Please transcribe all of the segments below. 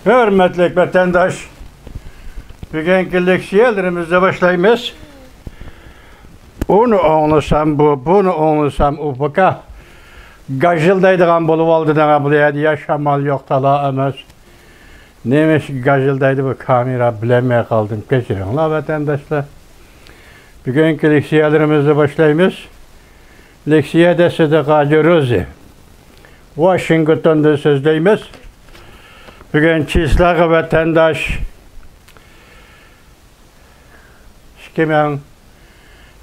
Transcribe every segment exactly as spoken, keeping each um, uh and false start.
ھۆرمەتلىك ۋەتەنداش، بۈگۈنكى لېكسىيەلىرىمىزنى باشلايمىز. ئۇنى ئاڭلىسام بۇ، بۇنى ئاڭلىسام ئۇ، بۇكا گاژىلدايدىغان بولۇۋالدى دەڭە، بۇ يەردە يا شامال يوق، تالا ئەمەس. نېمە ئىش گاژىلدايدۇ بۇ كامېرا، بىلەلمەي قالدىم. كەچۈرۈڭلار ۋەتەنداشلار. بۈگۈنكى لېكسىيەلىرىمىزنى باشلايمىز. لېكسىيەدە سىدىق ھاجى روزى. ۋاشىنگتوندىن سۆزلەيمىز. بۈگۈن چىسلاغا ۋەتەنداش. ئىككى مىڭ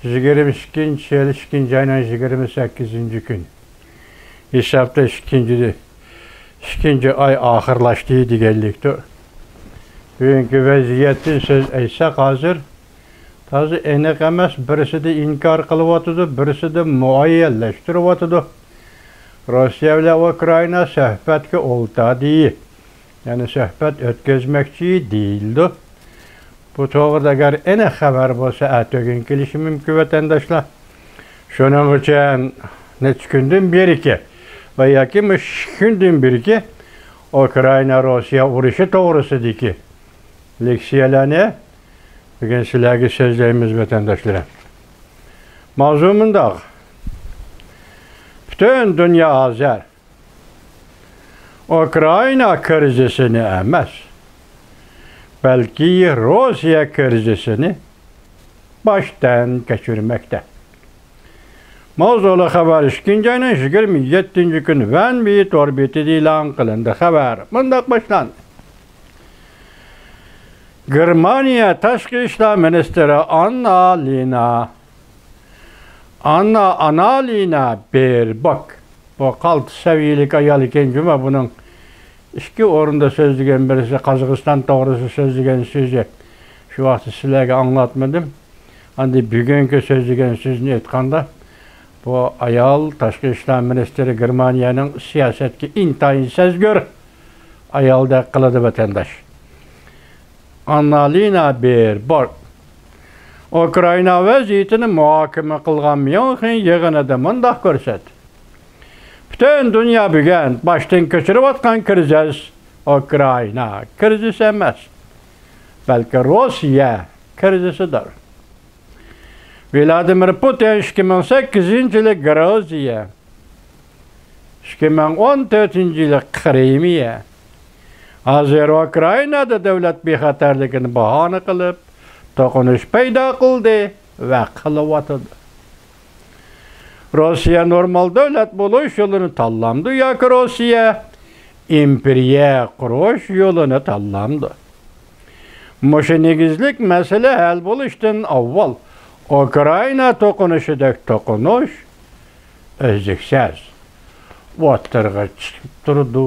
يىگىرمە ئىككىنچى يىل ئىككىنچى ئاينىڭ يىگىرمە سەككىزىنچى كۈن. ھېسابتا ئىككىنچى، ئىككىنچى ئاي ئاخىرلاشتى دېگەنلىكتۇر. بۈگۈنكى ۋەزىيەتتىن سۆز ئەيتسەك، ھازىر تازا ئېنىق ئەمەس، بىرسىدە ئىنكار قىلىۋاتىدۇ، بىرسىدە مۇئەييەنلەشتۈرۈۋاتىدۇ. روسىيە بىلەن ئۇكرائىنا سۆھبەتكە ئولتۇردى. يەنى سۆھبەت ئۆتكۈزمەكچى دېيىلىدۇ. بۇ توغرىدا ئەگەر ئېنىق خەۋەر بولسا، ئەتىگۈن كېلىشى مۇمكىن، ۋەتەنداشلار. شۇنىڭ ئۈچۈن نەچچە كۈندىن بېرىكى ۋە ياكى مۇشۇ ئىككى كۈندىن بېرىكى ئۇكرائىنا روسىيە ئۇرۇشى توغرىسىدىكى لېكسىيەلەرنى بۈگۈن سىلەرگە سۆزلەيمىز، ۋەتەنداشلىرىم. ماۋزۇ مۇنداق. پۈتۈن دۇنيا ھازىر ئۇكرائىنا كىرىزىسىنى ئەمەس، بەلكى روسىيە كىرىزىسىنى باشتىن كەچۈرمەكتە. ماۋزۇلۇق خەۋەر ئىككىنچى ئاينىڭ يىگىرمە يەتتىنچى كۈنى ۋەنبى تور بېتىدە ئېلان قىلىندى. خەۋەر مۇنداق باشلاندى. گېرمانىيە تاشقى ئىشلار مىنىستىرى ئاننا لىنا، ئاننا، ئانالىنا بېربوك. بۇ قالتىس سەۋىيەلىك ئايال ئىكەن جۇمۇ، بۇنىڭ ئىككى ئورۇندا سۆزلىگەن، بىرسى قازاقىستان توغرىسىدا سۆزلىگەن سۆزى. شۇ ۋاقىتتا سىلەرگە ئاڭلاتمىدىم. ئەمدى بۈگۈنكى سۆزلىگەن سۆزىنى ئېيتقاندا، بۇ ئايال تاشقى ئىشلار مىنىستىرى، گېرمانىيەنىڭ سىياسەتكە ئىنتايىن سەزگۈر ئايالدەك قىلىدۇ، ۋەتەنداش. ئاننالىنا بېربوك ئۇكرائىنا ۋەزىيىتىنى مۇھاكىمە قىلغان ميۇنخېن يىغىنىدا مۇنداق كۆرسەتتى. پۈتۈن دۇنيا بۈگۈن باشتىن كەچۈرۈۋاتقان كىرىزىس ئۇكرائىنا كىرىزىسى ئەمەس، بەلكى روسىيە كىرىزىسىدۇر. ۋلادىمىر پۇتىن ئىككى مىڭ سەككىزىنچى يىلى گرۇزىيە، ئىككى مىڭ ئون تۆتىنچى يىلى قىرىمىيە، ھازىر ئۇكرائىنادا دۆلەت بىخەتەرلىكىنى باھانە قىلىپ، توقۇنۇش پەيدا قىلدى ۋە قىلىۋاتىدۇ. روسىيە نورمال دۆلەت بولۇش يولىنى تاللامدۇ ياكى روسىيە ئىمپېرىيە قۇرۇش يولىنى تاللامدۇ؟ مۇشۇ نېگىزلىك مەسىلە ھەل بولۇشتىن ئاۋۋال ئۇكرائىنا توقۇنۇشىدەك توقۇنۇش ئۈزلۈكسىز ئوتتۇرىغا چىقىپ تۇرىدۇ،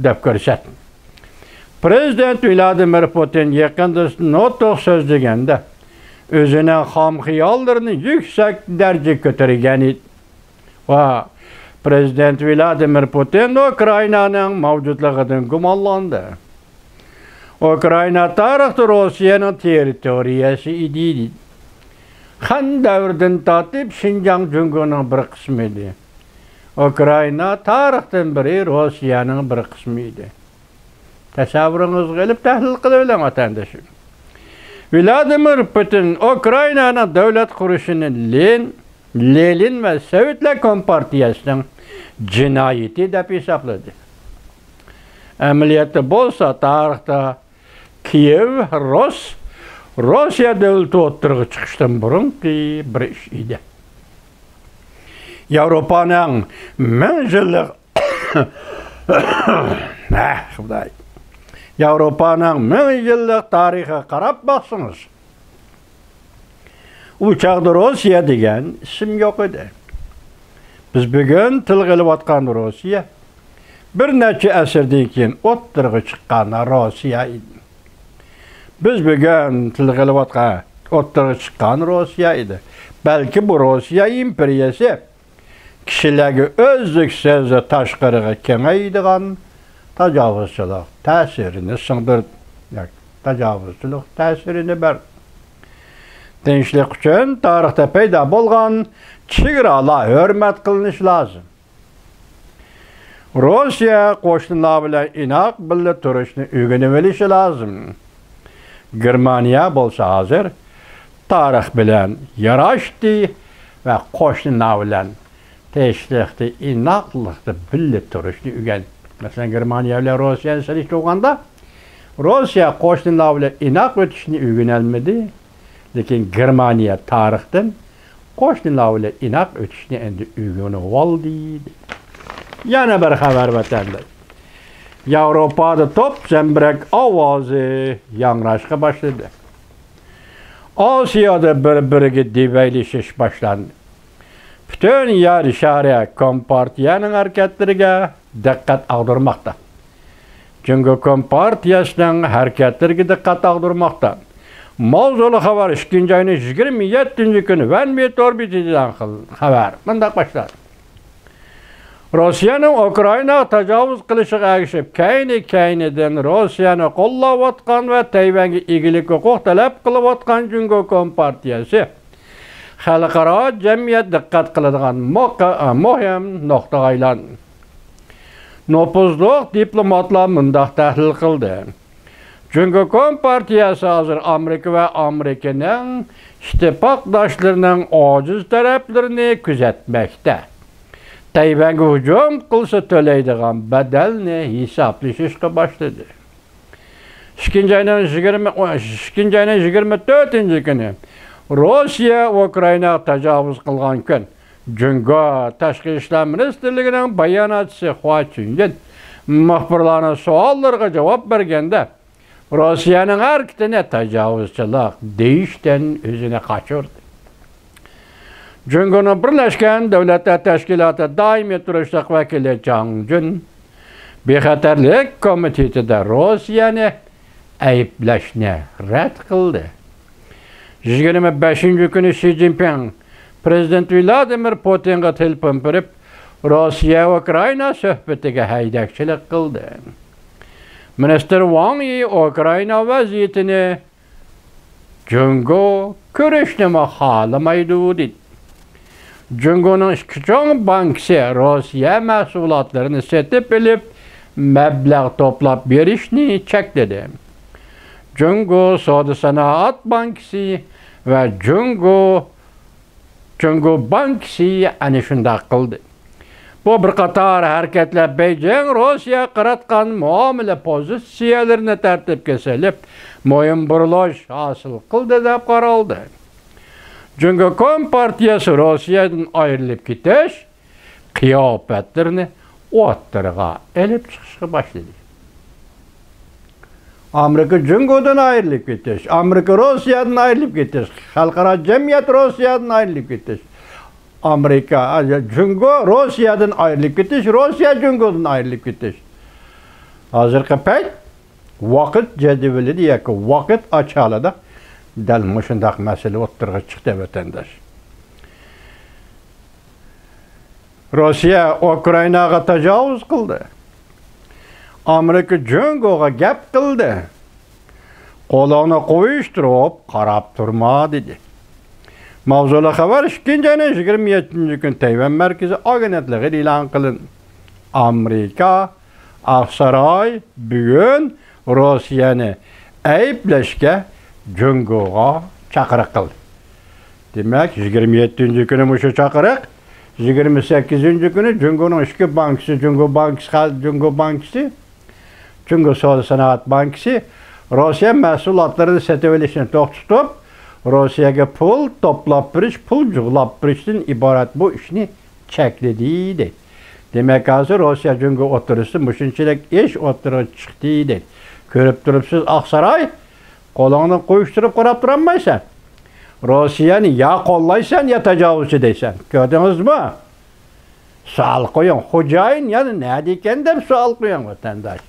دەپ كۆرسەتتى. پرېزىدېنت ۋلادىمىر پۇتىن يېقىندا نۇتۇق سۆزلىگەندە، ئۆزىنىڭ خام خىياللىرىنى يۈكسەك دەرىجىگە كۆتۈرگەن ئىدى. ۋە پرېزىدېنت ۋلادىمىر پۇتىن ئۇكرائىنانىڭ مەۋجۇتلۇقىدىن گۇمانلاندى. ئۇكرائىنا تارىختا روسىيەنىڭ تېررىتورىيەسى ئىدى. خەن دەۋرىدىن تارتىپ شىنجاڭ جۇڭگونىڭ بىر قىسمى ئىدى. ئۇكرائىنا تارىختىن بېرى روسىيەنىڭ بىر قىسمى ئىدى. تەسەۋۋۇرىڭىزغا ئېلىپ تەھلىل قىلىۋېلىڭ، ۋەتەندىشىم. ۋلادىمىر پۇتىن ئۇكرائىنانىڭ دۆلەت قۇرۇشىنى لېن-، لېنىن ۋە سوۋېتلار كومپارتىيەسىنىڭ جىنايىتى دەپ ھېسابلىدى. ئەمەلىيەتتە بولسا، تارىختا كىيېۋ روس، روسىيە دۆلىتى ئوتتۇرىغا چىقىشتىن بۇرۇنقى بىر ئىش ئىدى. ياۋروپانىڭ مىڭ يىللىق، ئەھ، خۇداي. ياۋروپانىڭ مىڭ يىللىق تارىخىغا قاراپ باقسىڭىز، ئۇ چاغدا روسىيە دېگەن ئىسىم يوق ئىدى. بىز بۈگۈن تىلغا ئېلىۋاتقان روسىيە بىر نەچچە ئەسىردىن كېيىن ئوتتۇرىغا چىققان روسىيە ئىدى. بىز بۈگۈن تىلغا ئېلىۋاتقان ئوتتۇرىغا چىققان روسىيە ئىدى. بەلكى بۇ روسىيە ئىمپېرىيەسى كىشىلەرگە ئۈزلۈكسىز تاشقىرىغا كېڭەيدىغان تاجاۋۇزچىلىق تەسىرىنى سىڭدۈردى. ياكى تاجاۋۇزچىلىق تەسىرىنى بەردى. تىنچلىق ئۈچۈن تارىختا پەيدا بولغان چېگرالار ھۆرمەت قىلىنىشى لازىم. روسىيە قوشنىلار بىلەن ئىناق بىللە تۇرۇشنى ئۆگىنىۋېلىشى لازىم. گېرمانىيە بولسا ھازىر تارىخ بىلەن ياراشتى ۋە قوشنىلار بىلەن تىنچلىقتا، ئىناقلىقتا بىللە تۇرۇشنى ئۆگەن. مەسىلەن، گېرمانىيە بىلەن روسىيەنى سېلىشتۇرغاندا، روسىيە قوشنىلار بىلەن ئىناق ئۆتۈشنى ئۆگىنەلمىدى، لېكىن گېرمانىيە تارىختىن قوشنىلار بىلەن ئىناق ئۆتۈشنى ئەمدى ئۆگىنىۋالدى. يەنە بىر خەۋەر، ۋەتەنداش. ياۋروپادا توپ زەمبىرەك ئاۋازى ياڭراشقا باشلىدى. ئاسىيادا بىر-بىرىگە دېۋەيلىشىش باشلاندى. پۈتۈن يەر شارى كومپارتىيەنىڭ ھەرىكەتلىرىگە دىققەت ئاغدۇرماقتا. جۇڭگو كومپارتىيەسىنىڭ ھەرىكەتلىرىگە دىققەت ئاغدۇرماقتا. ماۋزۇلۇق خەۋەر، ئىككىنچى ئاينىڭ يىگىرمە يەتتىنچى كۈنى ۋەنمى تور بېتىدە ئېلان قىلىنغان خەۋەر مۇنداق باشلانغان. روسىيەنىڭ ئۇكرائىناغا تاجاۋۇز قىلىشىغا ئەگىشىپ، كەينى-كەينىدىن روسىيەنى قوللاۋاتقان ۋە تەيۋەنگە ئىگىلىك ھوقۇق تەلەپ قىلىۋاتقان جۇڭگو كومپارتىيەسى خەلقئارا جەمئىيەت دىققەت قىلىدىغان مۇقا-، مۇھىم نۇقتىغا ئايلاندى. نوپۇزلۇق دىپلوماتلار مۇنداق تەھلىل قىلدى. جۇڭگو كومپارتىيەسى ھازىر ئامېرىكا ۋە ئامېرىكىنىڭ ئىتتىپاقداشلىرىنىڭ ئاجىز تەرەپلىرىنى كۆزەتمەكتە. تەيۋەنگە ھۇجۇم قىلسا تۆلەيدىغان بەدەلنى ھېسابلىشىشقا باشلىدى. ئىككىنچى ئاينىڭ يىگىرمە، ئىككىنچى ئاينىڭ يىگىرمە تۆتىنچى كۈنى روسىيە ئۇكرائىناغا تاجاۋۇز قىلغان كۈن. جۇڭگو تاشقى ئىشلار مىنىستىرلىكىنىڭ باياناتچىسى خۇا چۈنجىن مۇخبىرلارنىڭ سوئاللىرىغا جاۋاب بەرگەندە، روسىيەنىڭ ھەرىكىتىنى تاجاۋۇزچىلىق دېيىشتىن ئۆزىنى قاچۇردى. جۇڭگونىڭ بىرلەشكەن دۆلەتلەر تەشكىلاتى دائىمىي تۇرۇشلۇق ۋەكىلى جاڭ جۈن بىخەتەرلىك كومىتېتىدا روسىيەنى ئەيىبلەشنى رەت قىلدى. يىگىرمە بەشىنچى كۈنى شى جىنپىڭ پىرېزىدېنت ۋلادىمىر پۇتىنغا تېلېفون بېرىپ، روسىيە ئۇكرائىنا سۆھبىتىگە ھەيدەكچىلىك قىلدى. مىنىستىر ۋاڭ يى ئۇكرائىنا ۋەزىيىتىنى جۇڭگو كۆرۈشنىمۇ خالىمايدۇ، دېدى. جۇڭگونىڭ ئىككى چوڭ بانكىسى روسىيە مەھسۇلاتلىرىنى سېتىپ ئېلىپ، مەبلەغ توپلاپ بېرىشنى چەكلىدى. جۇڭگو سودا سانائەت بانكىسى ۋە جۇڭگو، جۇڭگو بانكىسى ئەنە شۇنداق قىلدى. بۇ بىر قاتار ھەرىكەتلەر بېيجىڭ روسىيەگە قاراتقان مۇئامىلە پوزىتسىيەلىرىنى تەرتىپكە سېلىپ، مۇھىم بۇرۇلۇش ھاسىل قىلدى دەپ قارالدى. جۇڭگو كومپارتىيەسى روسىيەدىن ئايرىلىپ كېتىش قىياپەتلىرىنى ئوتتۇرىغا ئېلىپ چىقىشقا باشلىدى. ئامېرىكا جۇڭگودىن ئايرىلىپ كېتىش، ئامېرىكا روسىيەدىن ئايرىلىپ كېتىش، خەلقئارا جەمئىيەت روسىيەدىن ئايرىلىپ كېتىش، ئامېرىكا، جۇڭگو روسىيەدىن ئايرىلىپ كېتىش، روسىيە جۇڭگودىن ئايرىلىپ كېتىش. ھازىرقى پەيت ۋاقىت جەدۋىلىدە ياكى ۋاقىت ئاچالىدا دەل مۇشۇنداق مەسىلە ئوتتۇرىغا چىقتى، ۋەتەنداش. روسىيە ئۇكرائىناغا تاجاۋۇز قىلدى. ئامېرىكا جۇڭگوغا گەپ قىلدى. قولۇڭنى قويۇشتۇرۇپ قاراپ تۇرما، دېدى. ماۋزۇلۇق خەۋەر ئىككىنچى ئاينىڭ يىگىرمە يەتتىنچى كۈنى تەيۋەن مەركىزىي ئاگېنتلىقىدا ئېلان قىلىندى. ئامېرىكا ئاقساراي بۈگۈن روسىيەنى ئەيىبلەشكە جۇڭگوغا چاقىرىق قىلدى. دېمەك، يىگىرمە يەتتىنچى كۈنى مۇشۇ چاقىرىق، يىگىرمە سەككىزىنچى كۈنى جۇڭگونىڭ ئىككى بانكىسى، جۇڭگو بانكىسى، خەل-، جۇڭگو بانكىسى، جۇڭگو سودا سانائەت بانكىسى روسىيە مەھسۇلاتلىرىنى سېتىۋېلىشنى توختىتىپ، روسىيەگە پۇل توپلاپ بېرىش، پۇل جۇغلاپ بېرىشتىن ئىبارەت بۇ ئىشنى چەكلىدى، دەيدۇ. دېمەك، ھازىر روسىيە جۇڭگو ئوتتۇرىسىدا مۇشۇنچىلىك ئىش ئوتتۇرىغا چىقتى، دەيدۇ. كۆرۈپ تۇرۇپسىز، ئاقساراي، قولۇڭنى قويۇشتۇرۇپ قاراپ تۇرالمايسەن. روسىيەنى يا قوللايسەن، يا تاجاۋۇزچى دەيسەن. كۆردىڭىزمۇ؟ سوئال قويۇڭ، خوجايىن يەنە نەدە ئىكەن دەپ سوئال قويۇڭ، ۋەتەنداش.